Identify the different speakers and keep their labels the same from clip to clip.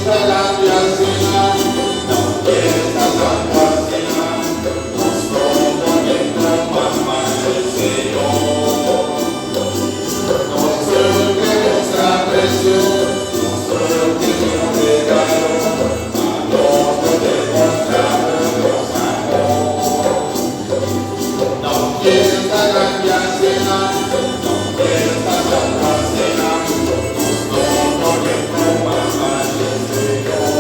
Speaker 1: fiesta grandi asina, ta un fiesta santu asina, nos todo contento pa el Señor. Nos tur ke mustra apresio, nos tur ke un regalo, pa nos por demostrá nos amor. Ta un fiesta grandi asina, ta un fiesta santu asina, nos tur contento pa el Señor.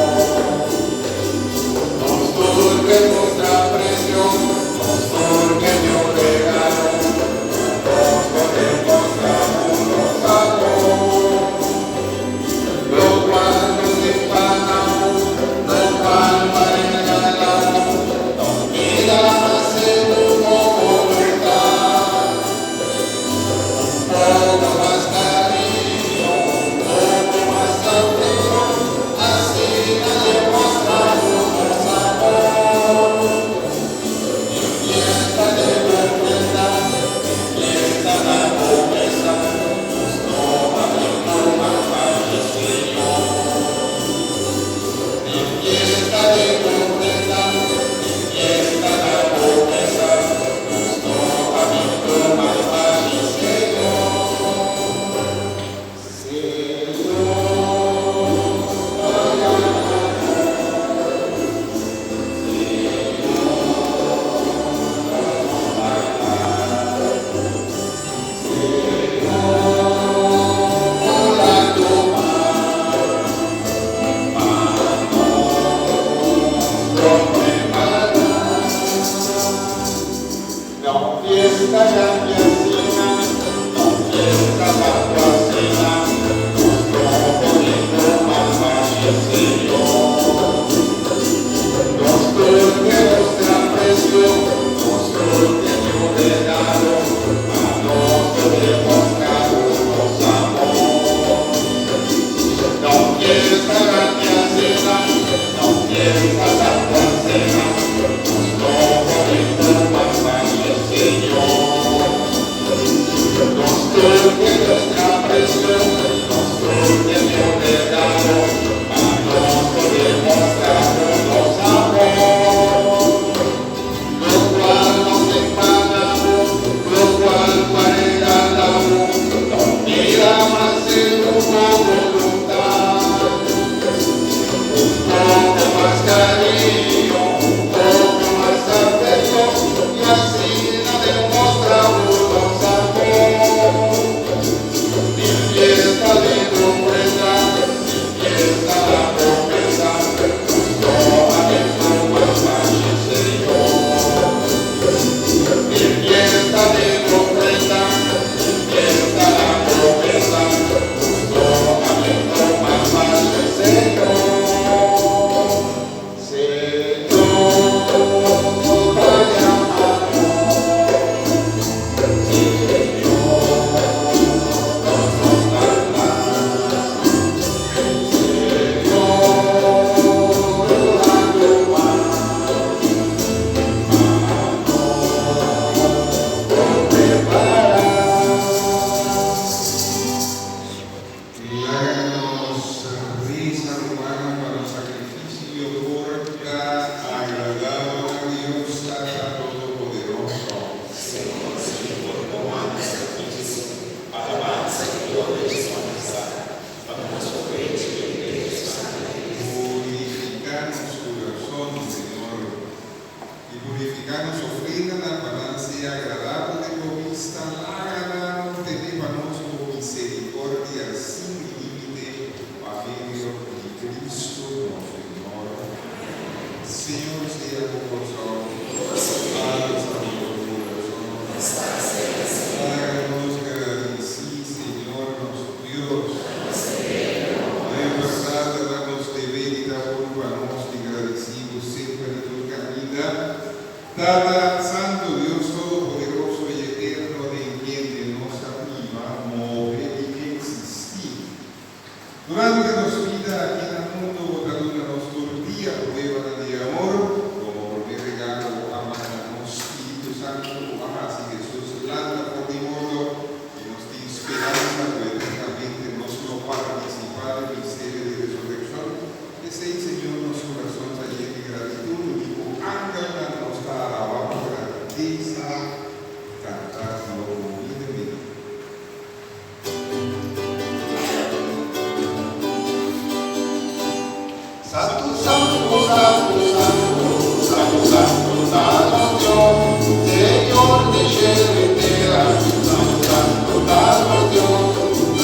Speaker 1: cielo y tierra, Santo, Santo, danos Dios.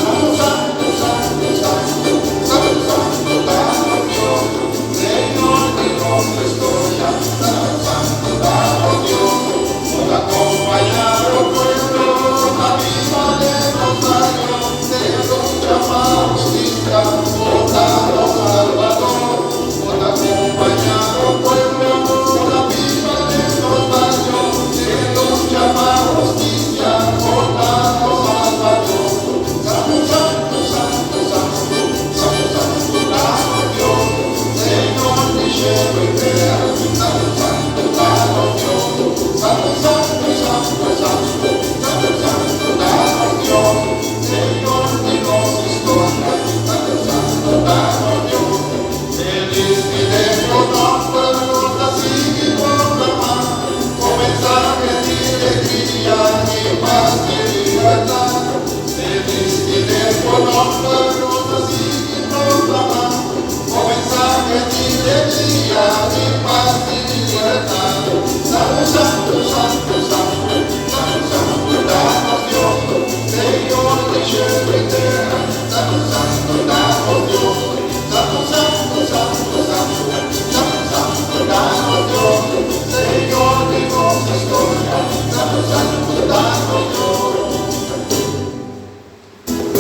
Speaker 1: Santo, Santo, Santo, Santo, Santo, Santo, danos Dios. Señor de nuestra historia, Santo, Santo, danos Dios. Nos acompañaron pueblo, la viva de Rosario, de lucha pa justicia, danos Salvador. Nos acompañaron pueblo, la viva de Rosario, de lucha pa justicia, danos Salvador. Santo, Santo, Santo, Santo, Santo, Santo, danos Dios. Señor de cielo y tierra, Santo, Santo, danos Dios. Santo, Santo, Santo, Santo, Santo, Santo, danos Dios. Señor de nuestra historia, Santo, Santo, danos Dios. Feliz de nombre nos sigue proclamar, con mensaje de alegría y paz y libertad. Feliz de nombre nos sigue proclamar, con mensaje de alegría y paz y libertad. Santo, Santo, Santo, Santo, Santo, Santo, danos Dios. Señor de cielo y tierra, Santo, Santo, danos Dios. Santo, Santo, Santo, Santo, Santo, Santo, danos Dios. Señor de nuestra historia, Santo, Santo, danos Dios.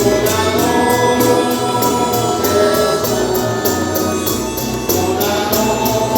Speaker 1: Una noche, Jesús, una noche,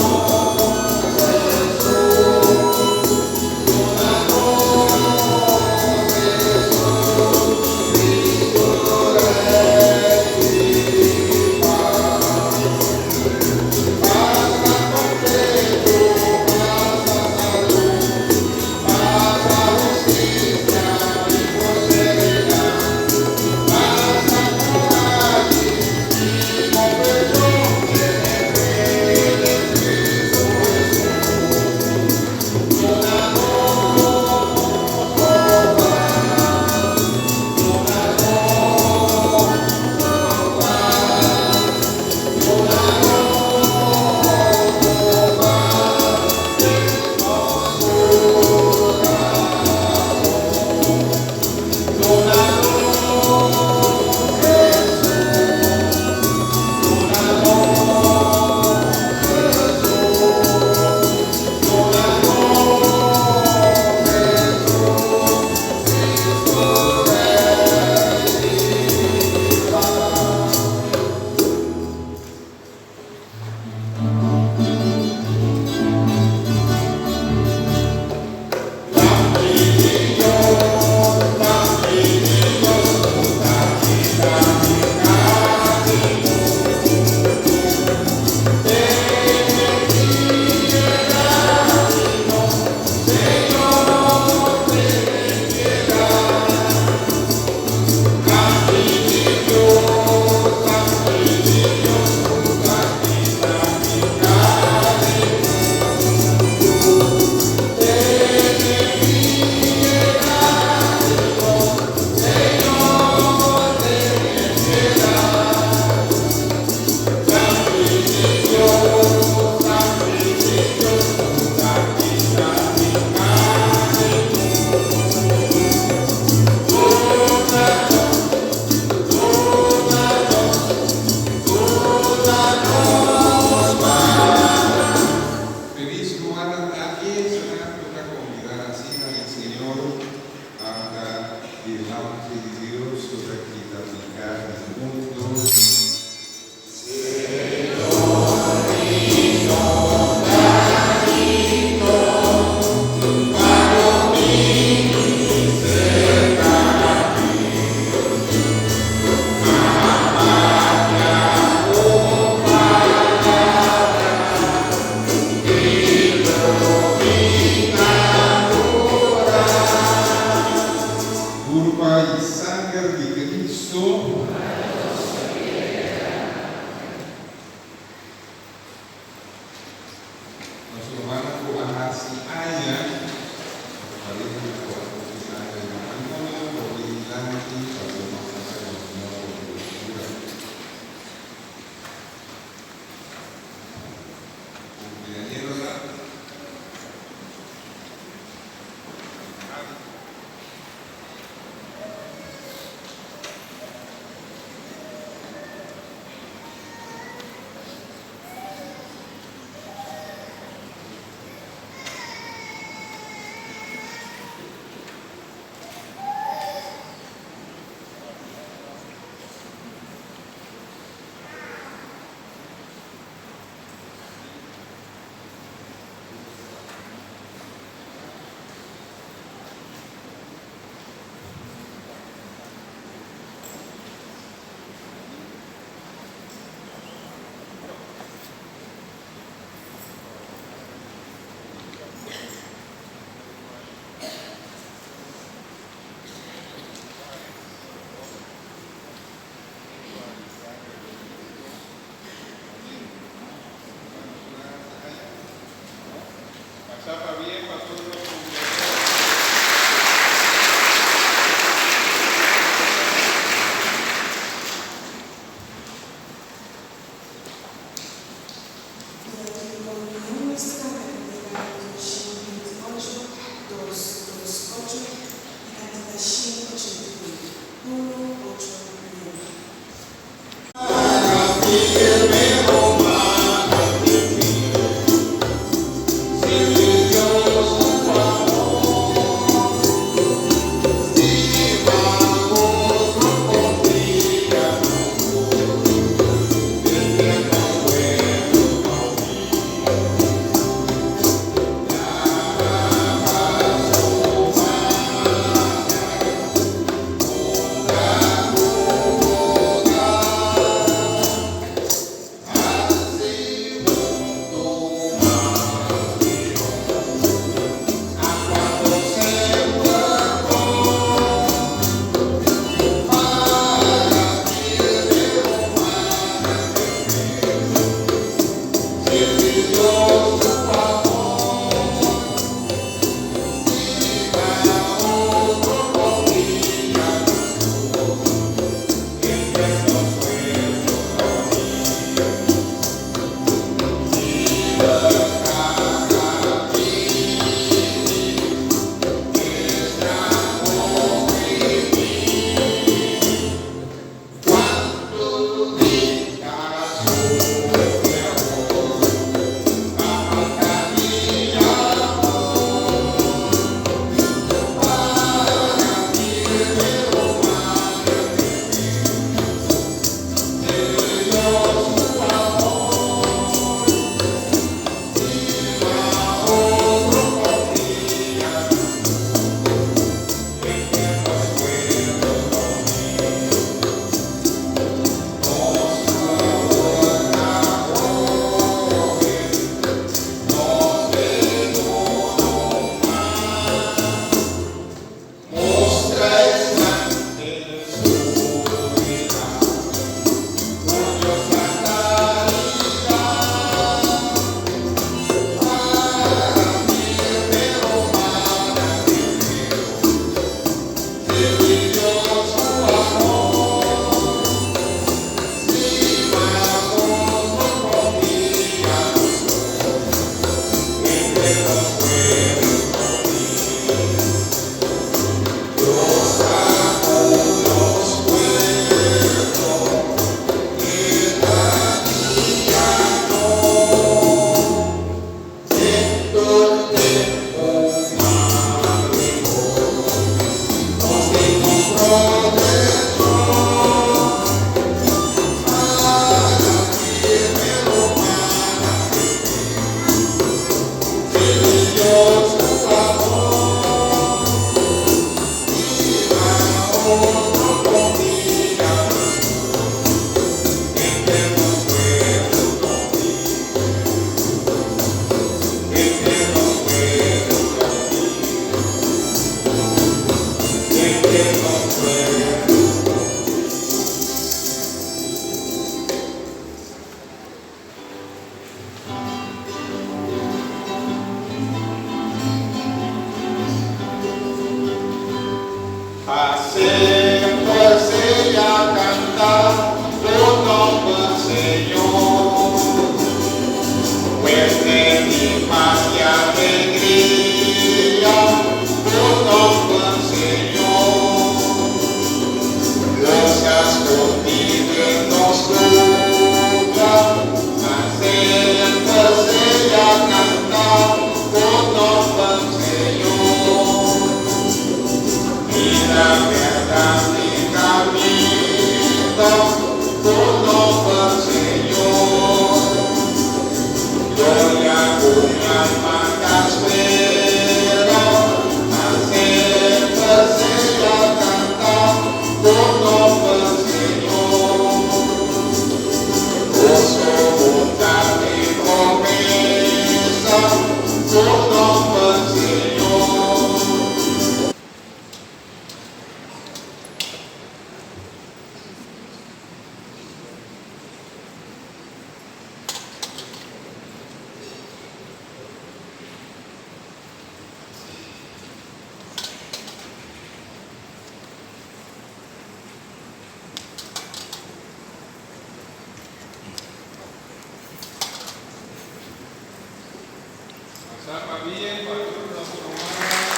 Speaker 2: Ta pabien pa tur nos rumannan.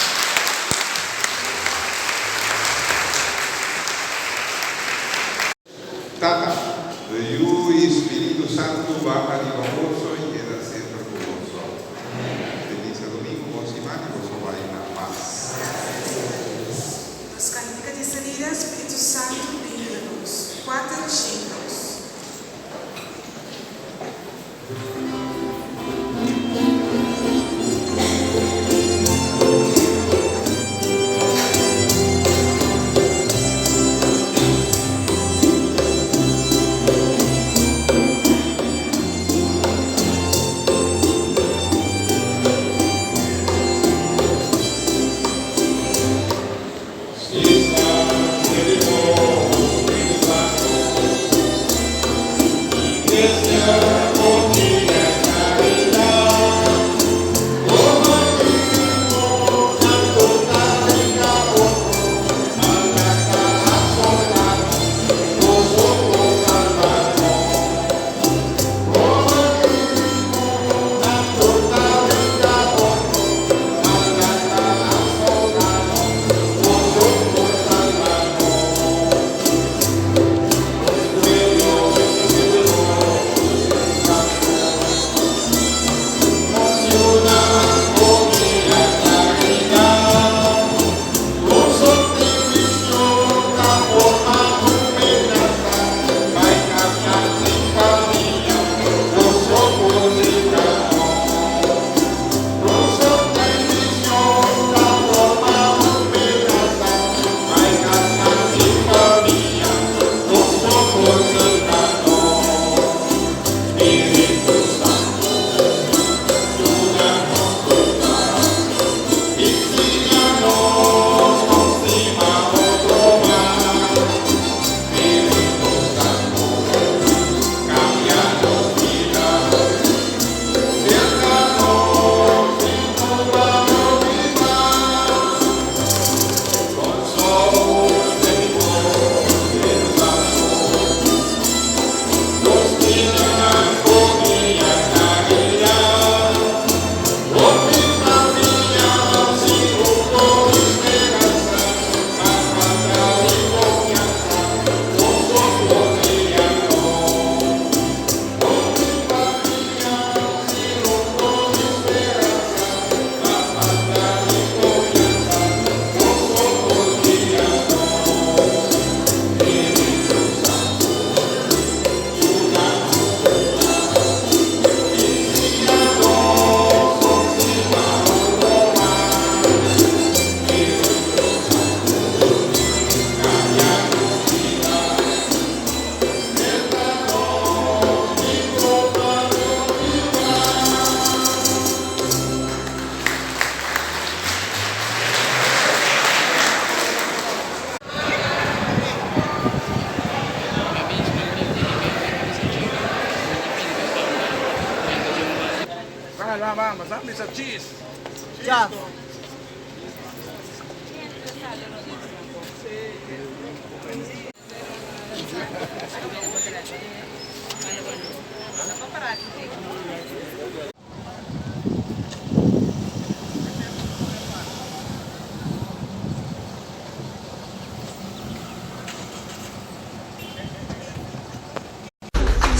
Speaker 1: Tata, Yu i Spiritu Santu baha riba boso i keda semper ku boso. Feliz djadomingo, bon siman i boso bai na pas.
Speaker 3: Nos kantika di salida, Spiritu Santu bin yuda nos. Kuater shin dos.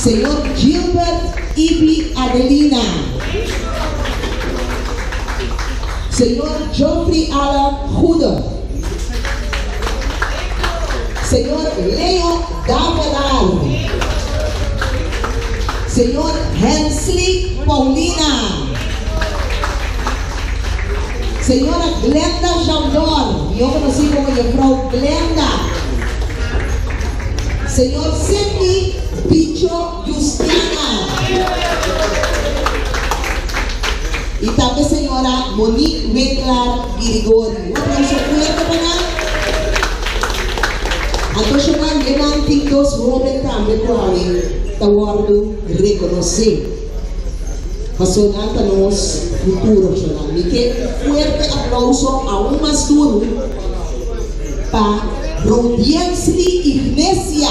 Speaker 4: Señor Gilbert Ibi Adelina. Señor Geoffrey Alan Goede. Señor Leo Davelaar. Señor Hensley Paulina. Señora Glenda Jandor, mihó konosí komo Jefrou Glenda. Señor Sidney Bicho Justiana. Y tambe señora Monique Winklar Girigori. Un aplauso fuerte pa nan. Anto Shonan, den nan tin dos hoben tambe cu awe ta wordo reconoci. Paso nan ta nos futuro, Shonan. Mi ke un fuerte aplauso aun mas duro pa Rodiensly Iglesia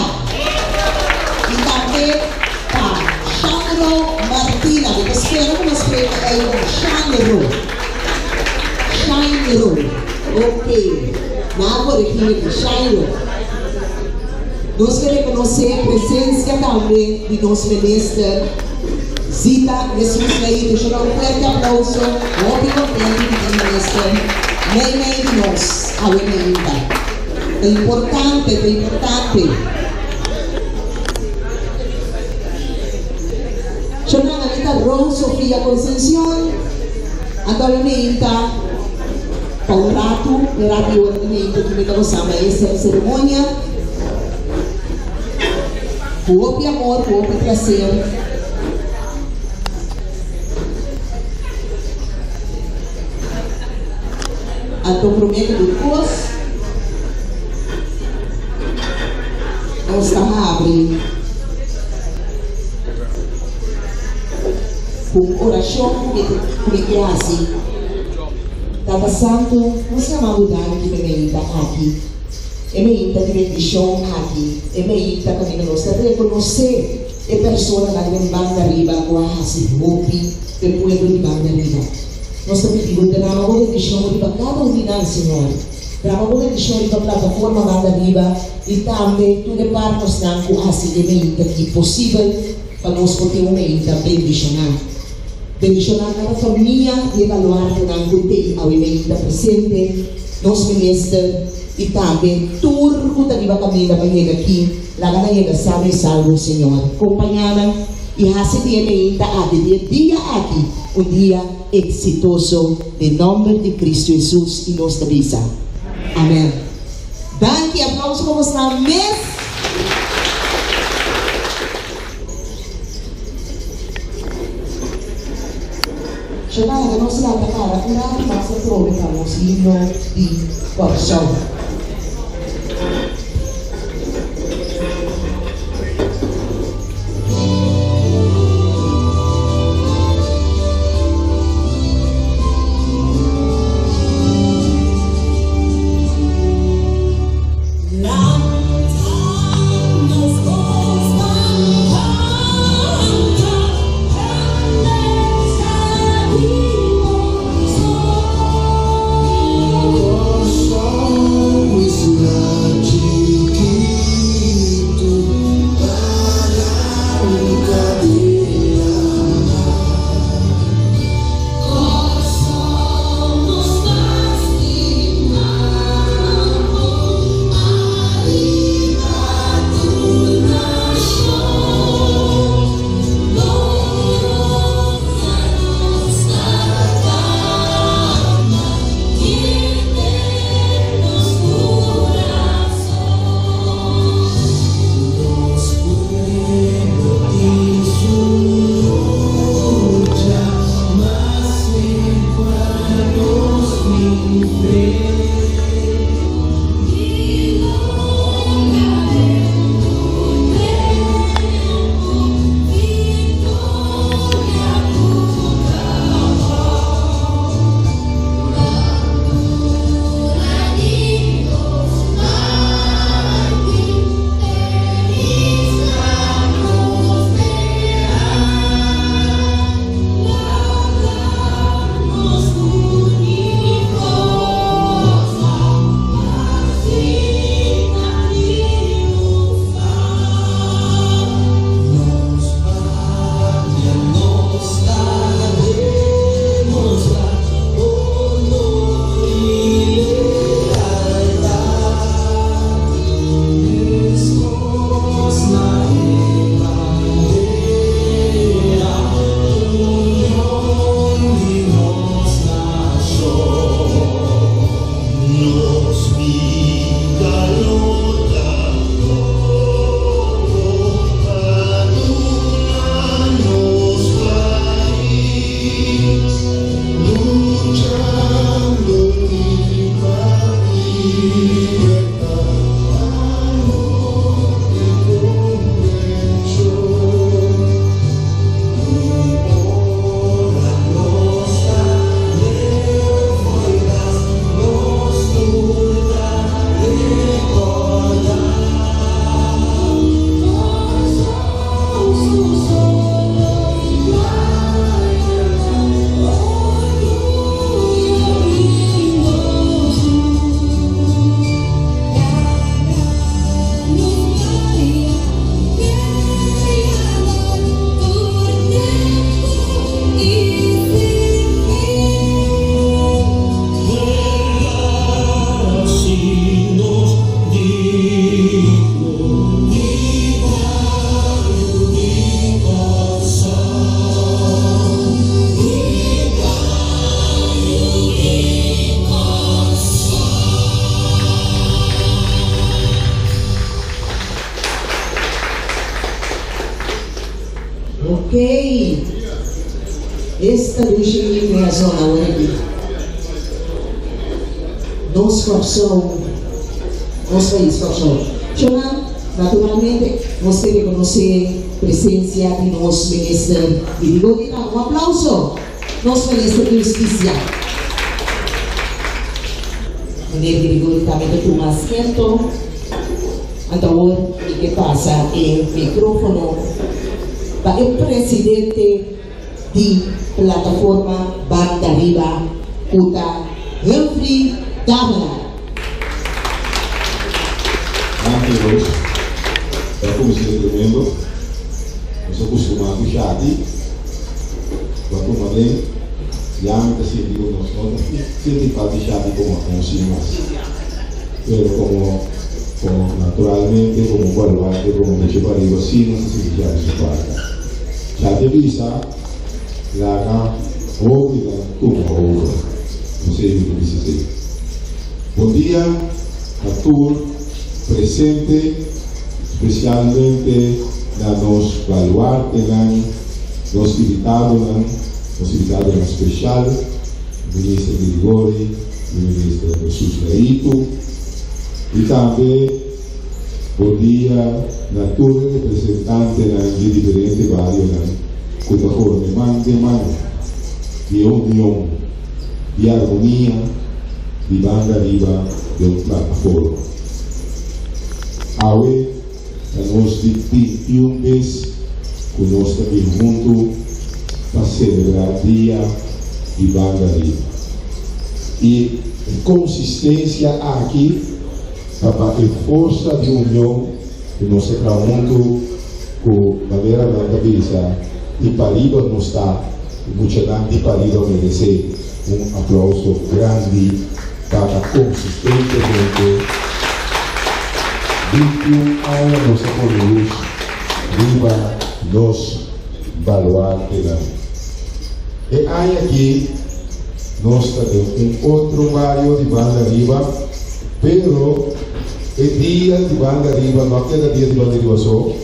Speaker 4: y tambe pa Shandro Martina. Mi ta spera cu nos. spreek eigen Shanro. Shanro. Ok. Nan a koregí mi ku Shanro. Nos ke rekonosé presensia tambe di nos minister Zita Jesus Leito. Shona un fuerte aplauso. Hopi kontentu di tin minister meimei di nos awe mainta. Ta importante, ta importante. Shona Anita Rose Sofia Concencion, anto awe mainta pa un ratu, un ratu di ora di mainta ki mi ta gosa maestra di ceremonia. Ku hopi amor, ku hopi placer. Anto promé ku tur kos, nos ta habri ku un orashon ku mi ku mi ke hasi. Tata Santu, nos yama bo danki pa e meinta aki. E meinta di bendishon aki, e meinta kaminda nos ta rekonosé e personanan den banda riba ku a hasi hopi p'e pueblo di banda riba. Nos ta pidi bo drama bo bendishon riba kada un di nan, Señor. Drama bo bendishon riba plataforma banda riba i tambe tur e partnersnan ku hasi e meinta aki posibel pa nos por tin un meinta bendishoná. Bendishoná kada famia di e baluartenan ku t'ei awe meinta presente, nos minister i tambe tur ku ta riba kaminda pa yega aki, laga nan yega sano i salvo, Señor. Kompañá nan i hasi di e meinta aki, di e dia aki, un dia eksitoso den nòmber di Kristu Hesus i nos ta bisa, Amèn. Danki, aplauso pa bosnan mes. Shonara, nos lanta para un ratu mas atrobe pa nos himno di Kòrsou. Esta dushi himno a zona awor aki. Nos Kòrsou, nos pais Kòrsou. Shownan, naturalmente nos ke rekonosé presensia di nos Minister Bidibodi. Un aplauso nos Minister di Hustisia. Meneer Grigori tambe ta tuma asiento. Anto awor mi ke pasa e microfono pa e presidente di Plataforma Banda Riba cu ta Humphrey Davelaar.
Speaker 1: Danki Roos. Ta cuminsa tremendo. Nos a custuma cu Shati. Bo a tuma den. Ya mi ta sinti cu nos no ta sinti falta di Shati como a conoci mas. Pero como como naturalmente como un baluarte como mucha pariba si nos ta sinti Shati su falta. Shati a bisa laga hopinan tuma over. No sé mi ta bisa esey. Bon dia na tur presente, specialmente na nos baluartenan, nos invitadonan, nos invitadonan special, Minister Grigori y Minister Jesus Leito, y tambe bon dia na tur e representantenan di diferente barionan cu ta forma e man den man di e union di armonia di banda riba den un plataforma. Awe ta nos di 21 bes ku nos ta bin huntu pa selebrá Dia di Banda Riba. I e konsistensia aki ta pa e forsa di union ku nos ta traha huntu ku manera nan ta bisa di pariba nos ta i muchanan di pariba meresé un aplauso grandi pa ta konsistentemente 21 aña nos ta pone lus riba nos baluartenan. E aña aki nos ta den un otro bario di banda riba, pero e dia di banda riba no a keda dia di banda riba so,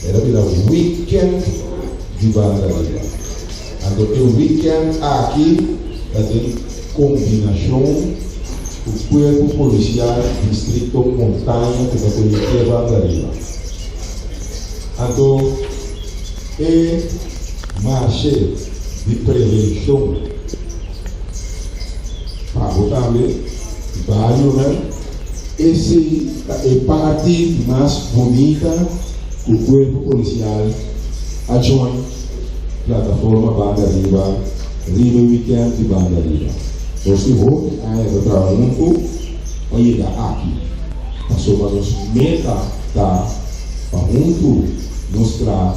Speaker 1: el a bira weekend di banda riba. Anto e weekend aki ta den kombinashon ku Kuerpo Polisial Distrikto Montaña ku ta pone e banda riba. Anto e marshe di prevenshon pa bo tambe, barionan, esei ta e parti mas bunita ku Kuerpo Polisial a join Plataforma Banda Riba riba e weekend di Banda Riba. Nos tin hopi aña ta traha huntu pa yega aki, pasobra nos meta ta pa huntu nos traha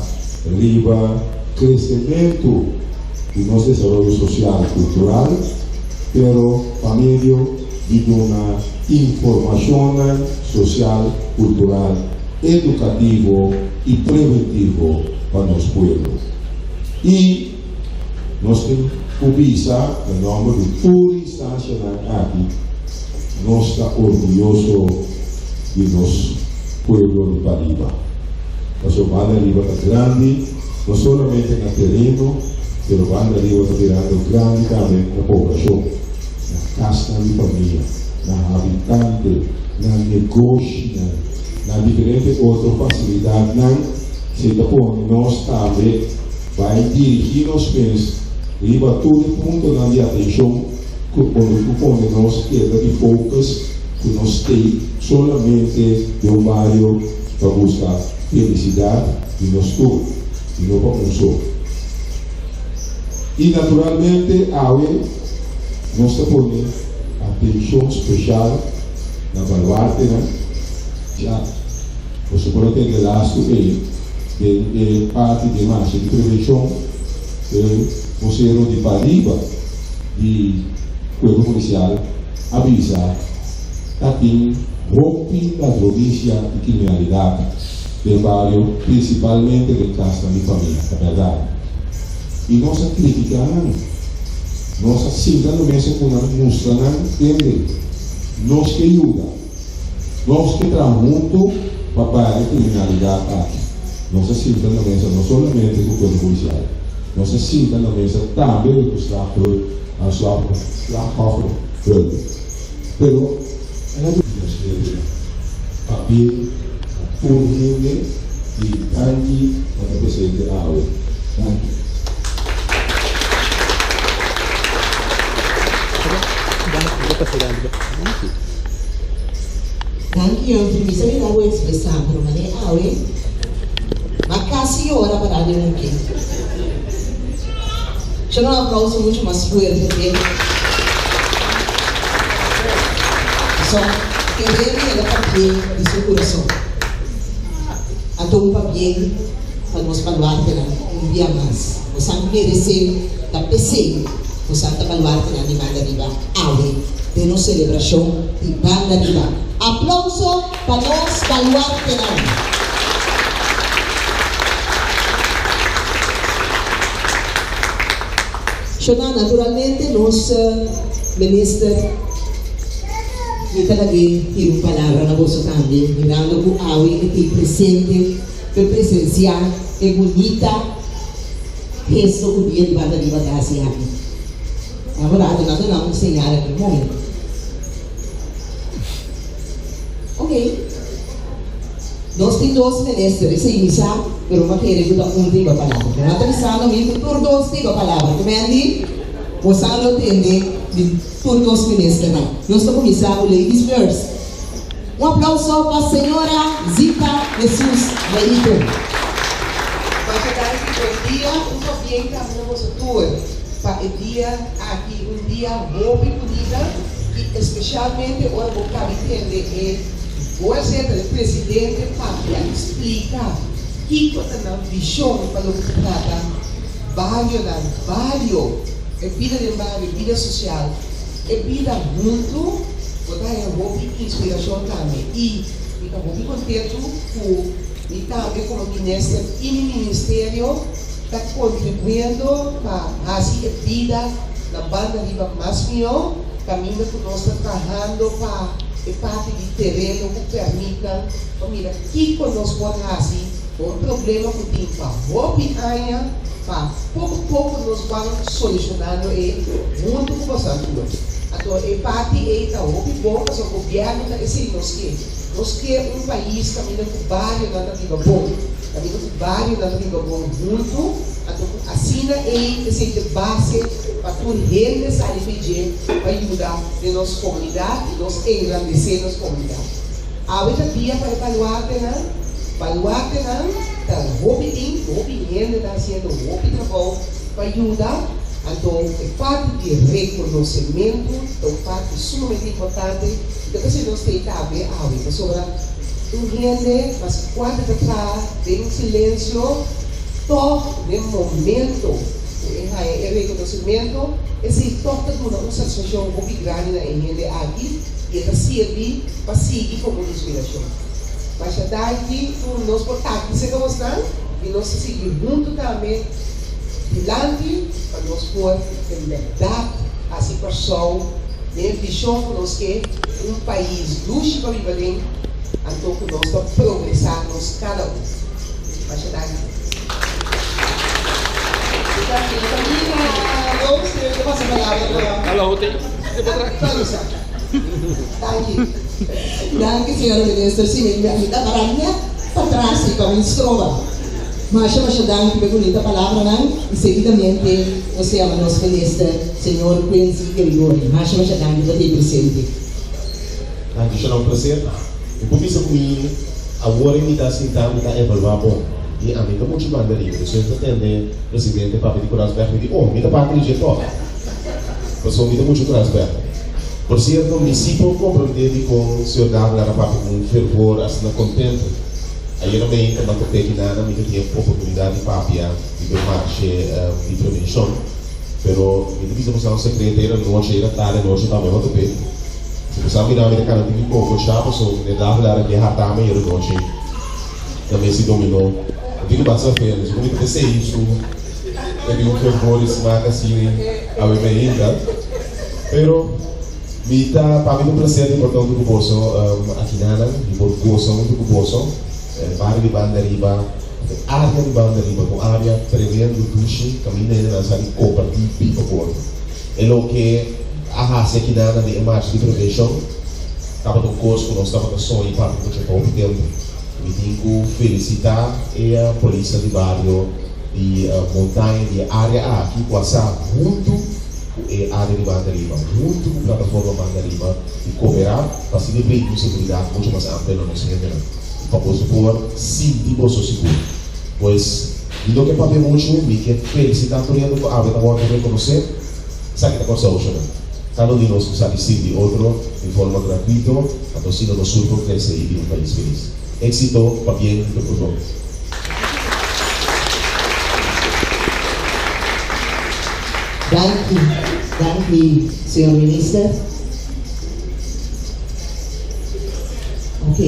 Speaker 1: riba kresementu di nos desaroyo sosial kultural, pero pa medio di duna informashonnan sosial, kultural, edukativo i preventivo pa nos pueblo. I nos tin ku bisa na nòmber di tur instansianan aki, nos ta orguyoso di nos pueblo di Pariba. Pasobra Banda Riba ta grandi, no solamente na tereno, pero Banda Riba ta birando grandi tambe na poblashon, na kasnan di famia, na habitante, na negoshinan, na diferente otro fasilidatnan. Si ta pone nos tambe bai dirigí nos mes riba tur e puntonan di atenshon ku ku pone nos keda di focus ku nos stay solamente den un bario pa buska felisidat di nos tur i no pa un so. I naturalmente awe nos ta pone atenshon speshal na baluartenan. Ya. Boso por a tende lastu ei den e parti di marcha di prevenshon, e bosero di pariba di Kuerpo Polisial a bisa ta tin hopi ladronisia i kriminalidat den bario, prinsipalmente den kasnan di famia. Ta bèrdat. I nos a kritiká nan. Nos a sinta na mesa ku nan, mustra nan, tende, nos ke yuda. Nos ke traha huntu pa para e kriminalidat aki. Nos a sinta na mesa no solamente ku Kuerpo Polisial, Nos a sinta na mesa tambe ku slaghulp, slachtofferhulp. Pero el a duna nos hende papia na tur hende i danki pa ta presente awe. Danki.
Speaker 4: Danki Humphrey, mi sa mira bo expresa pero mane awe ma casi yora pa radio Muki. Shon un aplauso mucho mas fuerte p'e. Pasobra kere mi el a papia di su curason. Anto un pabien pa nos baluartenan un bia mas. Bosan merece ta p'esey bosan ta baluartenan di Banda Riba awe den nos celebracion di Banda Riba. Aplauso pa nos baluartenan! Shona, naturalmente nos Minister mi ta lag'é tira un palabra na boso tambe, mirando cu awe e tin presente p'e presencia e bunita gesto cu dia di Banda Riba ta haci aki. Nan rato nan ta duna un señal aki un momento. Ok. Nos tin dos minister, esei mi sa, pero mi a kere ku ta un riba palabra. Pero nan ta bisando mi ku tur dos riba palabra. Ku men di, bosan lo tende di tur dos ministernan. Nos ta kuminsá ku ladies first. Un aplauso pa señora Zita Jesus Leito.
Speaker 5: Masha danki, bon dia. Un pabien tambe na boso tur pa e dia aki, un dia hopi bunita i especialmente ora bo kabi tende e Voorzitter, e presidente papia i splika kiko ta nan vishon pa loke ta trata barionan, bario, e bida den bario, e bida sosial, e bida huntu, bo ta haña hopi inspirashon tambe. I mi ta hopi kontentu ku mi tambe komo minister i mi ministerio ta kontribuyendo pa hasi e bida na banda riba mas mihó. Kaminda ku nos ta trahando pa e parti di tereno ku pèrmitnan pa mira kiko nos por hasi ku un problema ku tin pa hopi aña, pa poko poko nos ban solushonando e huntu ku boso tur. Anto e parti ei ta hopi bon pasobra gobièrnu ta esei nos ke. Nos ke un pais kaminda ku barionan ta biba bon, kaminda ku barionan ta biba bon huntu, anto ku asina ei esei ta e base. Pa tur hende sali di dje pa yuda den nos komunidat i nos engrandesé nos komunidat. Awe ta dia pa e baluartenan. Baluartenan ta hopi tin, hopi hende ta hasiendo hopi trabou pa yuda. Anto e parti di rekonosementu ta un parti sumamente importante i ta p'esei nos ta awe awe, pasobra un hende mas kuantu ta traha den silensio tòg den momento. Ku e haña e rekonosementu, esei tòg ta duna un satisfakshon hopi grandi na e hende aki i e ta sirbi pa sigui komo inspirashon. Masha danki ku nos por taki serka bosnan i nos ta sigui huntu tambe dilanti pa nos por en bèrdat hasi Kòrsou den e vishon ku nos ke, un pais dushi pa biba den, anto ku nos ta progresá nos kada un. Masha danki.
Speaker 4: Danki señora minister si mi ta para net patras si pa mi stroba. Masha masha danki pa e bunita palabranan y seguidamente nos ta yama nos minister señor Quincy Gregorio. Masha masha danki pa ta presente.
Speaker 6: Danki shona un placer. Mi por bisa ku mi awor e mi ta sinta mi ta evaluá bon i ami ta muchu banda riba. Despues mi ta tende presidente papia di Krasberg mi di oh mi ta parti di dje tòg pasobra mi ta muchu Krasberg. Por sierto mi si por komprendé dikon señor Davelaar a papia ku un fervor asina kontento. Ayera meinta m'a top'é kinana mi ta tin e oportunidat di papia riba e marshe di prevenshon. Pero mi ta bisa boso un sekreto ayera nochi ayera tarde nochi tambe m'a top'é. Si bo sa mira mi ta kana tiki koko sha paso mi a dafle ara ke harta mi ayera nochi na mes di dominó. Mi tin ku basa fe, so ku mi ta pesei su e tin un fervor di smak asina awe mi ainda. Pero mi ta pa mi ta un placer di por ta huntu ku boso akinanan, di por gosa huntu ku boso. Bario di banda riba. Òf e área di banda riba ta un área tremendo dushi kaminda hendenan sa di kompartí biba ku otro. E loke a hasi akinan den e marcha di prevenshon tabata un kos ku nos tabata soña papia muchu hopi tempu. Mi tin ku felisitá e polisnan di bario di Montaña di e área aki ku a sa huntu ku e área di banda riba, huntu ku plataforma banda riba di koperá pa asina brinda un seguridat muchu mas amplio na nos hendenan i pa boso por sinti boso sigur. Pues, mi no ke papia muchu, mi ke felisitá tur hende ku awe ta wòrdu rekonosé. Esaki ta Kòrsou, shona. Kada un di nos ku sa di sirbi otro di forma gratuito, anto asina nos sur por krese i bira un pais felis. Éksito, pabien i tur bon.
Speaker 4: Danki, danki señor Minister. Ok.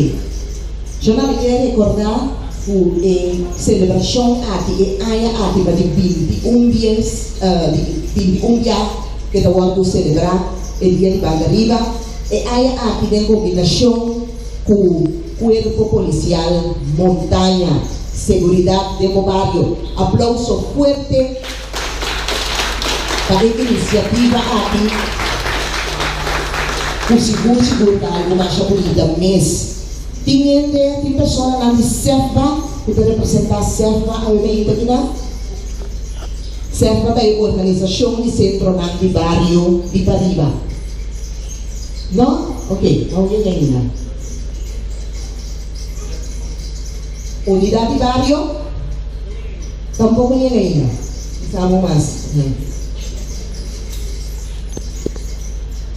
Speaker 4: Shona mi kier recorda cu e celebracion aki e aña aki ta di 21 bies, di 21 bia ke ta wordo celebra e dia di Banda Riba. E aña aki den combinacion cu Cuerpo Policial Montaña, Seguridad den bo bario. Aplauso fuerte pa e iniciativa aki cu sigur sigur ta algo masha bunita mes. Tin hende, tin personanan di SEFBA cu ta representa SEFBA awe mainta kinan. SEFBA ta e organisacion di centronan di bario di pariba. No? Ok, no yega ainda. Unidad di bario? Tampoco yega ainda. Bisa bo mas.